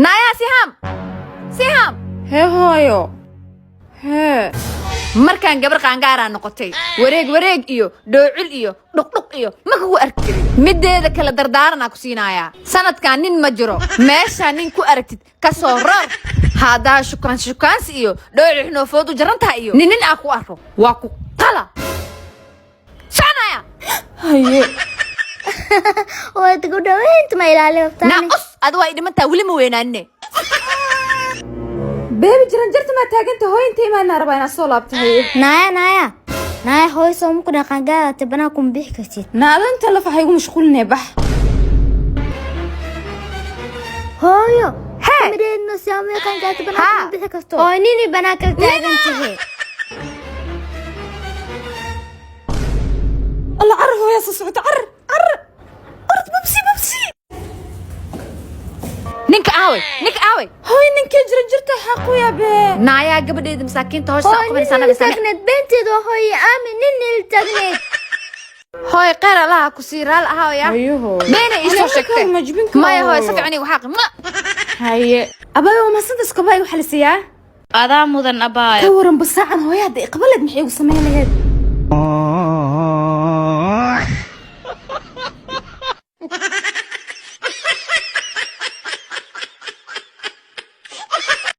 Naayaa Sihaam, Sihaam. Hee hooyo, hee. Markaan gabar qaangaaraa noqotay, wareeg wareeg iyo dhoocil iyo dhuqdhuq iyo ma kugu arki jirin. Mideeda kale, dardaaranaa ku siinayaa: sanadkan nin ma jiro. Meeshaa nin ku aragtid ka soo rar. Haddaa shukaansi shukaansi iyo dhooci xunoofood u jaran tahay iyo nin aa ku arko, waa ku qala soconaya. Haye. Waad ku dhaweynta, ma ilaali naa rabtaan? Us adi waa idhimantaa, weli ma weynaanine. Beebi, jiran jarta maa taaganta? Hooyo, inta imaanaa rabaa inaad soo laabto. Haye. Naaya, naaya, naaya, hooyo sooma ku dhaqan gaadata banaan kuma bixi kartid. Naada, inta laf waxay igu mashquulinee, bax. Hooyo. Hee. Mideedno siamay qaangaadata banaan Haa. kuma bixi karto oo nini banaan kala taagan tahay. Alla, carar! Hooyaa soo socota, carar, carar, orod, babsi, babsi. Ninka aaway? Ninka aaway? Hooyo, ninkee jiran jirta xaquya bee. Naayaa, gabadheeda masaakiinta hoosta Hooyo, qabanaysaa. nin Naga il taagneed beenteed waa. Hooyo, aamin, nin il taagneed. Hooy, kheyr Allaha ku sii, raal ahaawaya. Haye hooyo. Beena ii soo Aniga sheegtay. ma jibin karo. Maya hooy, si Hooyo. fiican igu xaaqi. Haye abaayo, waa mahadsantahay. Iskabaaga waxaa la siiyaa. Adaa mudan, Ka abaayo. waran basaacan hooyo hadda iqabaleed, maxay igu samayn lahayd?